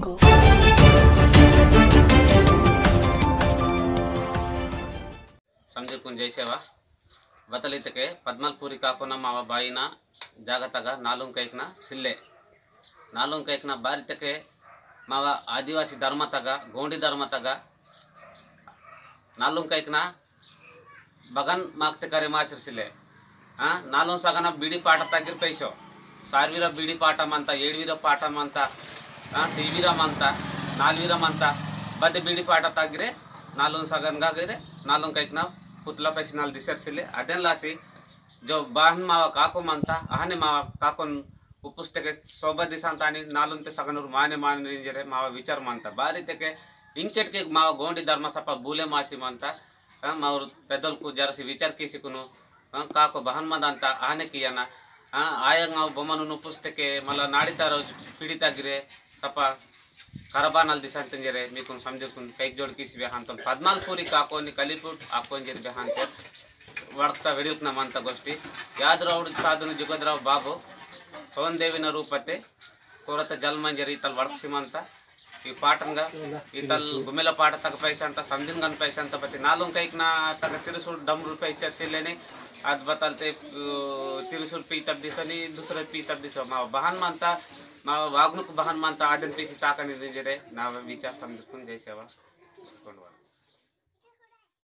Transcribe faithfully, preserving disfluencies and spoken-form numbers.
समझे कुन जय सेवा। बतलितके पद्मलपुरी काकोना मावा बाईना जागतगा नालुंग कैकना सिल्ले। नालुंग कैकना बारितके मावा आदिवासी धर्मतगा, गोंडी धर्मतगा, नालुंग कैकना बगन माकते करे मासिर सिले। हाँ, नालुंग सगना बीड़ी पाटा तागिर पैसो। सारवीरा बीड़ी पाटा मंता, एड़वीरा पाटा मंता, हाँ, सीवीरा मंता, नालवीरा मंता, बदे बीड़ी पाटा तागिरे, नालुंग सगन गा गिरे, नालुंग कैकना पुतला पैसे नाल दिसर सिले। अदेन लासी, जो बाहन मावा काको मंता, अहने मावा काकोन उपुस्ते के सोबा दिसांतानी नालुंग ते सगनुर माने माने इंजरे मावा विचार मंता। बारी ते के इंकेट के मावा गोंडी धर्म सपा बुले मासी मंता। हाँ, माउर पेदल कु जरसी विचार किसी कुनु, हाँ, काको बहन मदांता आने कियाना, हाँ, आयंग आउ बमनु नु पुस्तके मला नाड़ी तारो पीड़िता गिरे सपा करबानल दिसंतंजरे मीकुन समझुकुन कैक जोड़ किसी बेहांतन पद्मालपुरी काकोनी कलिपुट आकोंजर बेहांते वर्ता वेड़ुकना मंता गोष्ठी। याद राउड साधुन जुगदराव बाबू सोन देविन रूपते कोरत जलमंजरी तल वर्क सिमंता। ई पाटनगा इतल गुमेला पाट तक पैसा अंता, समझिन गन पैसा अंता, बती नालुंग कैकना तक तिरसुल डमरू पैसा सिलेने। आद बतलते, अ, तिरसुल पी तब दिसो नी, दूसरे पी तब दिसो। मा बहन मानता, मा वागनुक बहन मानता, आदन पीसी ताकनी दिंजरे, ना विचार समझुकुन जय सेवा।